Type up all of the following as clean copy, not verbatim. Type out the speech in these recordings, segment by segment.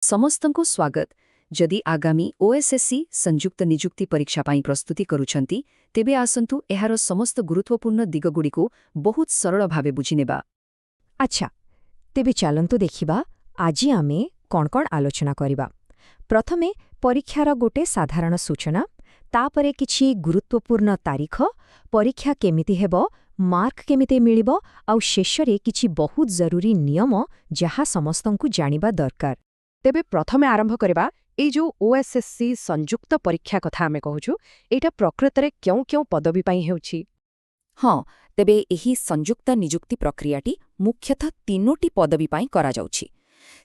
ସମସ୍ତଙ୍କୁ ସ୍ୱାଗତ। ଯଦି ଆଗାମୀ ଓଏସ୍ଏସ୍ସି ସଂଯୁକ୍ତ ନିଯୁକ୍ତି ପରୀକ୍ଷା ପାଇଁ ପ୍ରସ୍ତୁତି କରୁଛନ୍ତି, ତେବେ ଆସନ୍ତୁ ଏହାର ସମସ୍ତ ଗୁରୁତ୍ୱପୂର୍ଣ୍ଣ ଦିଗଗୁଡ଼ିକୁ ବହୁତ ସରଳ ଭାବେ ବୁଝିନେବା। ଆଚ୍ଛା, ତେବେ ଚାଲନ୍ତୁ ଦେଖିବା ଆଜି ଆମେ କ'ଣ କ'ଣ ଆଲୋଚନା କରିବା। ପ୍ରଥମେ ପରୀକ୍ଷାର ଗୋଟେ ସାଧାରଣ ସୂଚନା, ତାପରେ କିଛି ଗୁରୁତ୍ୱପୂର୍ଣ୍ଣ ତାରିଖ, ପରୀକ୍ଷା କେମିତି ହେବ, ମାର୍କ କେମିତି ମିଳିବ, ଆଉ ଶେଷରେ କିଛି ବହୁତ ଜରୁରୀ ନିୟମ ଯାହା ସମସ୍ତଙ୍କୁ ଜାଣିବା ଦରକାର। ତେବେ ପ୍ରଥମେ ଆରମ୍ଭ କରିବା ଏଇ ଯୋଉ ଓଏସ୍ଏସ୍ସି ସଂଯୁକ୍ତ ପରୀକ୍ଷା କଥା ଆମେ କହୁଛୁ, ଏଇଟା ପ୍ରକୃତରେ କେଉଁ କେଉଁ ପଦବୀ ପାଇଁ ହେଉଛି? ହଁ, ତେବେ ଏହି ସଂଯୁକ୍ତ ନିଯୁକ୍ତି ପ୍ରକ୍ରିୟାଟି ମୁଖ୍ୟତଃ ତିନୋଟି ପଦବୀ ପାଇଁ କରାଯାଉଛି।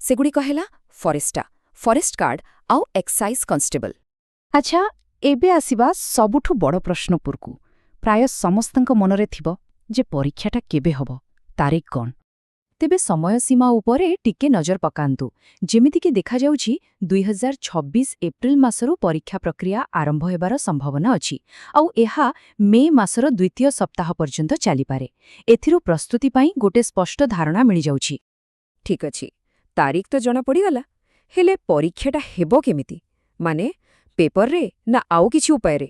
ସେଗୁଡ଼ିକ ହେଲା ଫରେଷ୍ଟା, ଫରେଷ୍ଟ ଗାର୍ଡ ଆଉ ଏକ୍ସାଇଜ୍ କନଷ୍ଟେବଲ। ଆଚ୍ଛା, ଏବେ ଆସିବା ସବୁଠୁ ବଡ଼ ପ୍ରଶ୍ନପୁରକୁ। ପ୍ରାୟ ସମସ୍ତଙ୍କ ମନରେ ଥିବ ଯେ ପରୀକ୍ଷାଟା କେବେ ହବ, ତାରିଖ କ'ଣ? ତେବେ ସମୟସୀମା ଉପରେ ଟିକେ ନଜର ପକାନ୍ତୁ। ଯେମିତିକି ଦେଖାଯାଉଛି, 2026 ଏପ୍ରିଲ ମାସରୁ ପରୀକ୍ଷା ପ୍ରକ୍ରିୟା ଆରମ୍ଭ ହେବାର ସମ୍ଭାବନା ଅଛି, ଆଉ ଏହା ମେ ମାସର ଦ୍ୱିତୀୟ ସପ୍ତାହ ପର୍ଯ୍ୟନ୍ତ ଚାଲିପାରେ। ଏଥିରୁ ପ୍ରସ୍ତୁତି ପାଇଁ ଗୋଟେ ସ୍ପଷ୍ଟ ଧାରଣା ମିଳିଯାଉଛି। ଠିକ୍ ଅଛି, ତାରିଖ ତ ଜଣାପଡ଼ିଗଲା, ହେଲେ ପରୀକ୍ଷାଟା ହେବ କେମିତି? ମାନେ ପେପରରେ ନା ଆଉ କିଛି ଉପାୟରେ?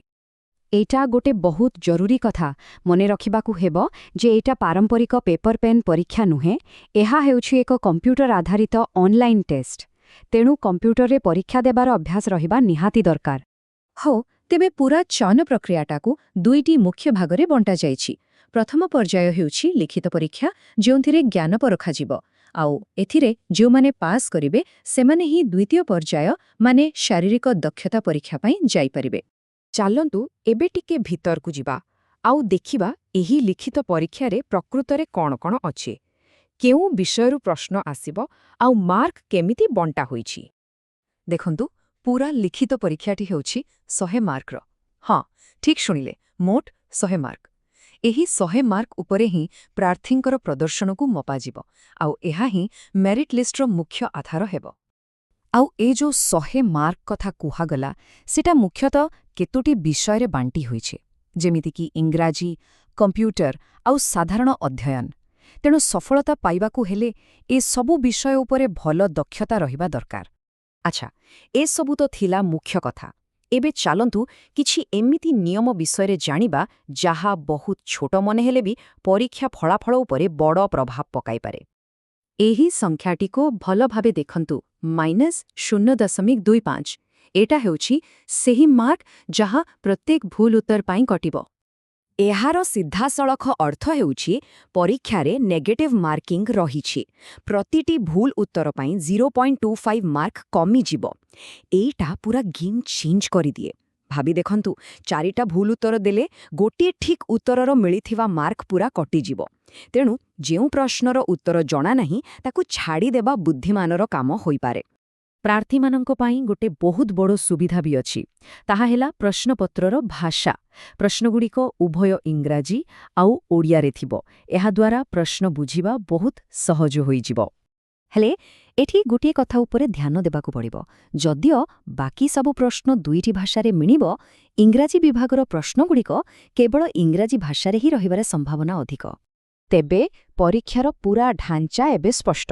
ଏଇଟା ଗୋଟେ ବହୁତ ଜରୁରୀ କଥା। ମନେ ରଖିବାକୁ ହେବ ଯେ ଏଇଟା ପାରମ୍ପରିକ ପେପର ପେନ୍ ପରୀକ୍ଷା ନୁହେଁ। ଏହା ହେଉଛି ଏକ କମ୍ପ୍ୟୁଟର ଆଧାରିତ ଅନଲାଇନ୍ ଟେଷ୍ଟ। ତେଣୁ କମ୍ପ୍ୟୁଟରରେ ପରୀକ୍ଷା ଦେବାର ଅଭ୍ୟାସ ରହିବା ନିହାତି ଦରକାର। ହଉ, ତେବେ ପୁରା ଚୟନ ପ୍ରକ୍ରିୟାଟାକୁ ଦୁଇଟି ମୁଖ୍ୟ ଭାଗରେ ବଣ୍ଟାଯାଇଛି। ପ୍ରଥମ ପର୍ଯ୍ୟାୟ ହେଉଛି ଲିଖିତ ପରୀକ୍ଷା, ଯେଉଁଥିରେ ଜ୍ଞାନ ପରଖାଯିବ, ଆଉ ଏଥିରେ ଯେଉଁମାନେ ପାସ୍ କରିବେ ସେମାନେ ହିଁ ଦ୍ୱିତୀୟ ପର୍ଯ୍ୟାୟ, ମାନେ ଶାରୀରିକ ଦକ୍ଷତା ପରୀକ୍ଷା ପାଇଁ ଯାଇପାରିବେ। ଚାଲନ୍ତୁ ଏବେ ଟିକେ ଭିତରକୁ ଯିବା ଆଉ ଦେଖିବା ଏହି ଲିଖିତ ପରୀକ୍ଷାରେ ପ୍ରକୃତରେ କ'ଣ କ'ଣ ଅଛି, କେଉଁ ବିଷୟରୁ ପ୍ରଶ୍ନ ଆସିବ ଆଉ ମାର୍କ କେମିତି ବଣ୍ଟା ହୋଇଛି। ଦେଖନ୍ତୁ, ପୁରା ଲିଖିତ ପରୀକ୍ଷାଟି ହେଉଛି 100 ମାର୍କର। ହଁ, ଠିକ୍ ଶୁଣିଲେ, ମୋଟ 100 ମାର୍କ। ଏହି 100 ମାର୍କ ଉପରେ ହିଁ ପ୍ରାର୍ଥୀଙ୍କର ପ୍ରଦର୍ଶନକୁ ମପାଯିବ, ଆଉ ଏହା ହିଁ ମେରିଟ୍ ଲିଷ୍ଟର ମୁଖ୍ୟ ଆଧାର ହେବ। ଆଉ ଏ ଯୋଉ 100 ମାର୍କ କଥା କୁହାଗଲା, ସେଟା ମୁଖ୍ୟତଃ କେତୋଟି ବିଷୟରେ ବାଣ୍ଟି ହୋଇଛି, ଯେମିତିକି ଇଂରାଜୀ, କମ୍ପ୍ୟୁଟର ଆଉ ସାଧାରଣ ଅଧ୍ୟୟନ। ତେଣୁ ସଫଳତା ପାଇବାକୁ ହେଲେ ଏସବୁ ବିଷୟ ଉପରେ ଭଲ ଦକ୍ଷତା ରହିବା ଦରକାର। ଆଚ୍ଛା, ଏସବୁ ତ ଥିଲା ମୁଖ୍ୟ କଥା। ଏବେ ଚାଲନ୍ତୁ କିଛି ଏମିତି ନିୟମ ବିଷୟରେ ଜାଣିବା ଯାହା ବହୁତ ଛୋଟ ମନେ ହେଲେ ବି ପରୀକ୍ଷା ଫଳାଫଳ ଉପରେ ବଡ଼ ପ୍ରଭାବ ପକାଇପାରେ। ଏହି ସଂଖ୍ୟାଟିକୁ ଭଲ ଭାବେ ଦେଖନ୍ତୁ, -0.25। ଏଟା ହେଉଛି ସେହି ମାର୍କ ଯାହା ପ୍ରତ୍ୟେକ ଭୁଲ ଉତ୍ତର ପାଇଁ କଟିବ। ଏହାର ସିଧାସଳଖ ଅର୍ଥ ହେଉଛି ପରୀକ୍ଷାରେ ନେଗେଟିଭ୍ ମାର୍କିଂ ରହିଛି। ପ୍ରତିଟି ଭୁଲ ଉତ୍ତର ପାଇଁ 0.25 ମାର୍କ କମିଯିବ। ଏଇଟା ପୁରା ଗେମ୍ ଚେଞ୍ଜ କରିଦିଏ। ଭାବି ଦେଖନ୍ତୁ, ଚାରିଟା ଭୁଲ ଉତ୍ତର ଦେଲେ ଗୋଟିଏ ଠିକ୍ ଉତ୍ତରର ମିଳିଥିବା ମାର୍କ ପୁରା କଟିଯିବ। ତେଣୁ ଯେଉଁ ପ୍ରଶ୍ନର ଉତ୍ତର ଜଣା ନାହିଁ, ତାକୁ ଛାଡ଼ିଦେବା ବୁଦ୍ଧିମାନର କାମ ହୋଇପାରେ। ପ୍ରାର୍ଥୀମାନଙ୍କ ପାଇଁ ଗୋଟେ ବହୁତ ବଡ଼ ସୁବିଧା ବି ଅଛି। ତାହା ହେଲା ପ୍ରଶ୍ନପତ୍ରର ଭାଷା। ପ୍ରଶ୍ନଗୁଡ଼ିକ ଉଭୟ ଇଂରାଜୀ ଆଉ ଓଡ଼ିଆରେ ଥିବ। ଏହାଦ୍ୱାରା ପ୍ରଶ୍ନ ବୁଝିବା ବହୁତ ସହଜ ହୋଇଯିବ। ହେଲେ ଏଠି ଗୋଟିଏ କଥା ଉପରେ ଧ୍ୟାନ ଦେବାକୁ ପଡ଼ିବ। ଯଦିଓ ବାକି ସବୁ ପ୍ରଶ୍ନ ଦୁଇଟି ଭାଷାରେ ମିଳିବ, ଇଂରାଜୀ ବିଭାଗର ପ୍ରଶ୍ନଗୁଡ଼ିକ କେବଳ ଇଂରାଜୀ ଭାଷାରେ ହିଁ ରହିବାର ସମ୍ଭାବନା ଅଧିକ। ତେବେ ପରୀକ୍ଷାର ପୁରା ଢାଞ୍ଚା ଏବେ ସ୍ପଷ୍ଟ।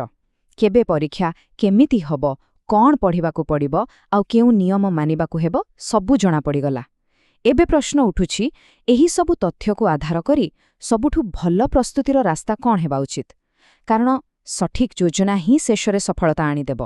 କେବେ ପରୀକ୍ଷା, କେମିତି ହବ, କ'ଣ ପଢ଼ିବାକୁ ପଡ଼ିବ ଆଉ କେଉଁ ନିୟମ ମାନିବାକୁ ହେବ, ସବୁ ଜଣାପଡ଼ିଗଲା। ଏବେ ପ୍ରଶ୍ନ ଉଠୁଛି, ଏହି ସବୁ ତଥ୍ୟକୁ ଆଧାର କରି ସବୁଠୁ ଭଲ ପ୍ରସ୍ତୁତିର ରାସ୍ତା କ'ଣ ହେବା ଉଚିତ? କାରଣ ସଠିକ୍ ଯୋଜନା ହିଁ ଶେଷରେ ସଫଳତା ଆଣିଦେବ।